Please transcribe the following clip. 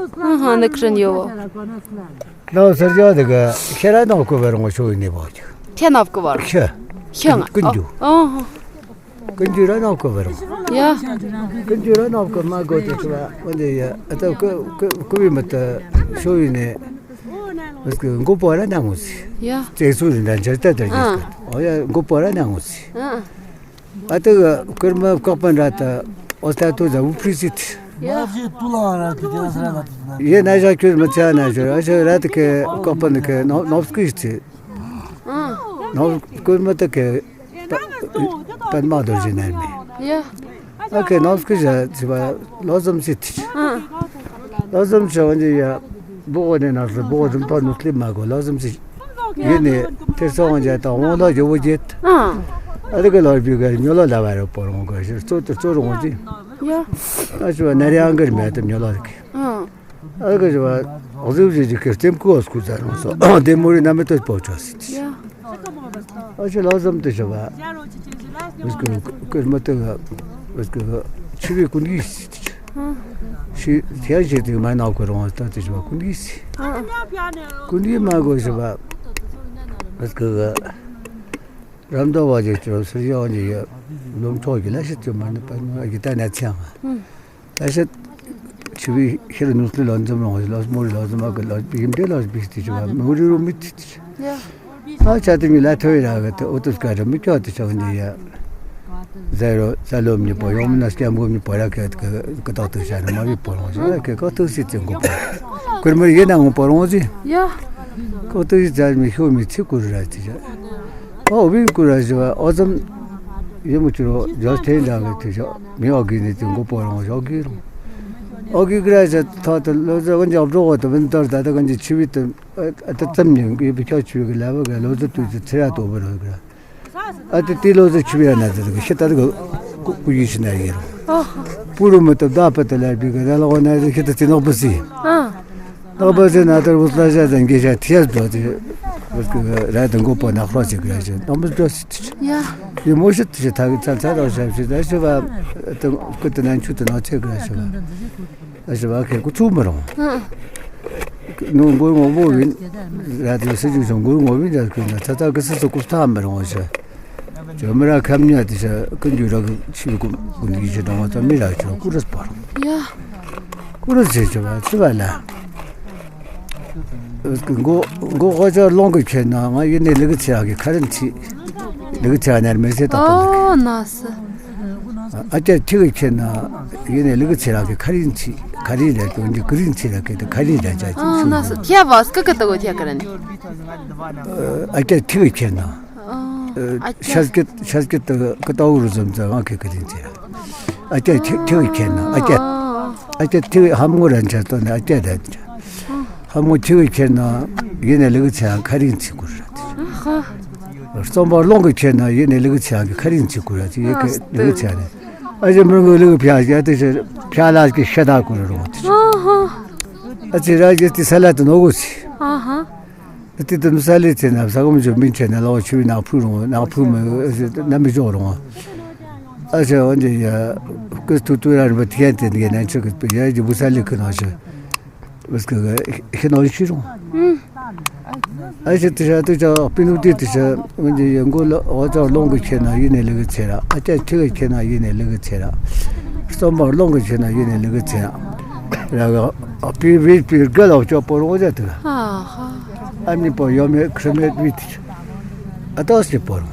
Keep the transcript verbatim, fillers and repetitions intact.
ཨ་ཧ་ནི་ཁྲིན་ཡོ། ལོ་སར་ཇོ་དེ་ག་ཤེ་ར་ནོ་ཀུ་བར་ངོ་ཤོ་ཡིན་ནི་བོ་ཅིག་ཁྱེད་ནབ་ཀུ་བར། ཤེ། ཤེ་ང་ཀུན་རྒྱུ། ཨ་ཧ། ཀུན་རྒྱུ་ར་ནོ་ཀུ་བར། ཡ། ཀུན་རྒྱུ་ར་ནོ་ཀུ་མ་གོ་དེ་ཚོ་བ་འོན་ཏེ་ཡ་ཨ་ད་ཀུ་ཀུ་ཀུ་བི་མི་ད་ཤོ་ཡིན་ནི། མི་སྐུ་མགོ་པོ་ར་ནང་ངོ་སི། ཡ། ཙེ་སུ་རིན་ད་འཇར་ད་དར་ཡིན་ཨ། སྐད། ཨོ་ཡ་མགོ་པོ་ར་ནང་ངོ་སི། ཨ། ཨ་ཏི་ག་ཀུར་མ་བཀག་པ་འདྲ་ད་ཨོ་སྟ་ཏོ་ཛ་བུ་ཕྲི་སི་ཏི། ཡ། ཡེ་ན་ཞག་ཁྱོད་མི་ཚེ་ན་ཞོར་ཨ་ཞོར་ར་ཏི་ཀེ་བཀག་པ་ནི་ཀེ་ནོ་ནོབ་སྐུ་ཡི་ཚེ། ཨ། ནོབ་ཀུར་མ་ཏི་ཀེ་པད་མ་རྡོ་རྗེ་ནར་མེ། ཡ། ཨ་ཀེ་ནོབ་སྐུ་ཞག་ཚི་བ་ལོ་ཙམ་སི་ཏི། ཨ། ལོ་ཙམ་ཞག་འོན་ཏེ་ཡ་བུ་གོ་ནེ་ན་སི་བུ་གོ་ཙམ་ཐོ་ནུ་སླེབ་མ་གོ་ལོ་ཙམ་སི། ཡིན་ནི་དེར་སོང་བ་མཇལ་དང་འོང་ལ་ཇོ་བོ་བརྒྱད། ཨ། ཨ་རི་གི་ལོར་བི་ག་ཉོ་ལ་ལ་བ་ར་པོ་རོང་ག་ཤེར་གཙོ་དེ་གཙོ་རོང་ཅི། ཡ། ཨ་ཤི་བ་ན་རི་ཨང་གར་མེད་དམ་ཉོ་ལ་རི་གི། ཨ། ཨ་རི་གི་ཤི་བ་ཨོ་ཟི་བ་ཇི་ཇི་ཁེར་ཙེམ་ཀུ་ཨོ་སྐུ་ཛ་རོང་སོ་དེ་མོ་རི་ན་མེ་ཏོ་པོ་ཅོ་སི་ཅི། ཡ། ཨ་ཤི་ལོ་ཙམ་དེ་ཤི་བ། མི་སྐུ་ཀུར་མ་ཏི་ག་མི་སྐུ་ཆི་བི་ཀུན་གི་སི་ཅི། ཤི་ཐེ་ཡ་ཤི་ཏི་མ་ནག་གོ་རོང་ཏ་ཏི་ཤི་བ་ཀུན་གི་སི། ཀུན་གི་མ་གོ་ཤི་བ། མི་སྐུ་ག་རམ་དོ་བ་ཇེ་ཅོ་སུ་ཡོ་ཇེ་ཡོ་ལུམ་ཐོ་གི་ལ་ཤི་ཏི་མ་ནི་པ་ནི་གི་ཏ་ན་ཚེ་ང་། ལ་ཤི་ཆི་བི་ཤི་རི་ནུས་ལི་ལོ་འཛམ་རོང་ལོ་མོ་རི་ལོ་འཛམ་མ་གི་ལོ་བི་ཡིམ་ཏེ་ལོ་བི་སི་ཏི་ཤི་བ་མུ་རི་རུ་མི་ཏི་ཏི་ཤི། ཡ། ཨ་ཆ་དེ་མི་ལ་ཐོ་ཡི་ར་གི་ཏི་ཨོ་ཏུ་སྐ་རི་མི་ཁྱོ་ཏི་ཤོ་ནི་ཡ། ཟེ་རོ་ཟ་ལོ་མི་པོ་ཡོང་མི་ན་སྐྱམ་གོ་མི་པོ་ར་ཁེ་ཁེ་ཏོག་ཏུ་ཤ་ནི་མ་བི་པོ་རོང་ཞི་ལ་ཁེ་ཀོ་ཏུ་སི་ཙེ་གོ་པོ། ཀུར་མི་ཡེ་ན་ངོ་པོ་རོང་ཞི། ཡ། ཀོ་ཏུ་སི་ཙ་མི་ཤོ་མི་ཚི་ཀུ་ར་ཏི་ཤ། ཨོ་བི་ཀུ་ར་ཞི་བ་ཨོ་ཙམ། ཡེ་མུ་ཅི་རོ་ཇོ་ཐེན་ར་གི་ཏི་ཤོ་མི་ཨོ་གི་ནི་ཙེ་གོ་པོ་རོང་ཞོ་གི་རོང་། ཨོ་གི་ཀུ་ར་ཞི་ཐོ་ཏི་ལོ་ཟེ་ཝན་ཇོ་བྲོ་བ་ཏི་བན་ཏོར་ད་ཏི་གན་ཇི་ཆི་བི་ཏི། ཨ་ཏི་ཙམ་ཉིན་གི་བི་ཁྱོ་ཆི་བི་གི་ལ་བ་གི་ལོ་ཟེ་ཏུ་ཅི་ཚེ་ར་ཏོ་བ་རོ་གི་ར། ཨ་ཏི་ཏི་ལོ་ཟེ་ཆུ་ཡ་ན་ཟེ་ཟེ་ཤི་ཏ་ཟེ་ཀུ་ཡི་ཤི་ན་ཡེ་རོ། ཨོ། པུ་རུ་མི་ཏི་བདག་པ་ཏི་ལ་བི་ག་ར་ལ་ཝ་ན་ཟེ་ཤི་ཏ་ཙི་ནོག་པ་སི། ཨ། ནོག་པ་སི་ན་ཏར་བུ་སླ་ཤ་ཟན་གེ་ཤ་ཐི་ཡ་ཟོ་ཏི། བུ་སྐུ་ར་ཏི་མགོ་པོ་ན་ཁྲོ་ཅི་ག་ཤ་ནོག་པ་ཟོ་སི་ཏི། ཡ། ཡི་མོ་ཤི་ཏི་ཤི་ཐ་གི་ཚ་ཚ་རོ་ཤ་ཤི་ད་ཤི་བ། ཏི་ཀུ་ཏི་ན་ཆུ་ཏི་ནོ་ཚེ་ག་ཤི་བ། ཨ་ཞེ་བ་ཁེ་ཀུ་ཚུགས་མི་རུང་། ཨ། ནུ་མགོ་ངོ་བོ་བིན། ར་དེ་སི་ཅུ་སོང་མགོ་ངོ་བིན་ར་ཁུ་ན་ཚ་ཚ་གི་སི་སི་ཀུ་ཐ་མི་རུང་ཞེ། ཇོ་མི་ར་ཁམ་ཉ་དེ་ཤ་ཀུན་རྒྱུ་ར་གི་ཆི་ཀུ་ཀུ་ནི་ཞེ་དང་བ་ཚ་མི་ར་ཆོ་ཀུ་ར་སི་པར། ཡ། ཀུ་ར་སི་ཞེ་བ་ཚི་བ་ལ། མགོ་མགོ་ཧོ་ཅོ་ལོང་གི་ཁྱེར་ན་ང་ཡིན་ནི་ལི་གི་ཚེ་ར་གི་ཁ་རིན་ཚི། ལི་གི་ཚེ་ར་ནར་མེ་སེ་ཏོག་ཏོ་ལི་གི། ཨོ་ན་སི། ཨ་ཅག་ཁྱི་གི་ཁྱེར་ན་ཡིན་ནི་ལི་གི་ཚེ་ར་གི་ཁ་རིན་ཚི། ཁ་རིན་ར་ཅོ་འདི་ཀི་རིན་ཚི་ར་གི་ཏི་ཁ་རིན་ར་ཅག་ཨོ་ན་སི། ཐེ་བ་སྐུ་ཀི་ཏི་གོ་ཐེ་ཀི་ར་ནི། ཨ་ཅག་ཁྱི་གི་ཁྱེར་ན། ཨོ། ཨ་ཅག་ཤ་སྐད་ཤ་སྐད་ཏི་ཀི་ཏོ་རུ་ཟམ་ཙ་ང་ཁི་ཀི་རིན་ཚི་ར། ཨ་ཅག་ཁྱི་ཁྱི་གི་ཁྱེར་ན་ཨ་ཅག་ཨོ། ཨ་ཅག་ཁྱི་གི་ཧམ་ངོ་ར་ཆ་ཏོ་ནི་ཨ་ཅག་ར་ཅག་ཧ་མོ་ཁྱི་གི་ཁྱེར་ན་ཡིན་ནི་ལི་གི་ཚེ་ཁ་རིན་ཚི་ཀུ་ར་ཏི། ཧ། རྩོམ་པ་ལོང་གི་ཁྱེར་ན་ཡིན་ནི་ལི་གི་ཚེ་གི་ཁ་རིན་ཚི་ཀུ་ར་ཏི་ཡེ་གི་ལི་གི་ཚེ་ནི། ཨ་ཞེ་མི་རུང་གི་ལི་གི་ཕྱ་ཞེ་ཏི་ཞེ་ཕྱ་ལ་གི་ཤ་ད་ཀུ་ར་རོ་ཏི། ཨ་ཧ། ཨ་ཙི་ར་ཡེ་ཏི་ས་ལ་ཏི་ནོ་གོ་སི། ཨ་ཧ། ཏི་ཏི་ནུ་ས་ལི་ཚེ་ན་ས་གོམ་ཇོ་མིན་ཆེ་ན་ལོ་ཆུ་ནག་ཕུ་རུང་ནག་ཕུ་མི་ན་མི་ཇོ་རུང་། ཨ་ཞེ་འོན་ཏེ་ཡ་ཀི་ཏུ་ཏུ་ར་རི་བ་ཐི་ཡན་ཏེ་ནི་ན་ཆུ་གི་ཡ་ཇི་བུ་ས་ལི་ཁི་ནོ་ཞེ། བས་ཀི་ཤི་ནོ་ཤི་རུང་། ཨ་ཞེ་ཏི་ཤ་ཏུ་ཅག་པི་ནུ་ཏི་ཏི་ཤ་འོན་ཏེ་ཡ་མགོ་ལ་ཨོ་ཅག་ལོང་གི་ཁྱེར་ན་ཡིན་ནི་ལི་གི་ཚེ་ར། ཨ་ཅག་ཁྱི་གི་ཁྱེར་ན་ཡིན་ནི་ལི་གི་ཚེ་ར། རྩོམ་པ་ལོང་གི་ཁྱེར་ན་ཡིན་ནི་ལི་གི་ཚེ་ར། ར་ག་པི་བི་པི་ག་ལོ་ཅོ་པོ་རོ་ཨོ་ཅག་ཏི་ག་ཨ་ཧ། ཨ་ནི་པོ་ཡོ་མེ་ཁྲི་མེ་བི་ཏི་ཨ་ཏོ་སི་པོ་རོ།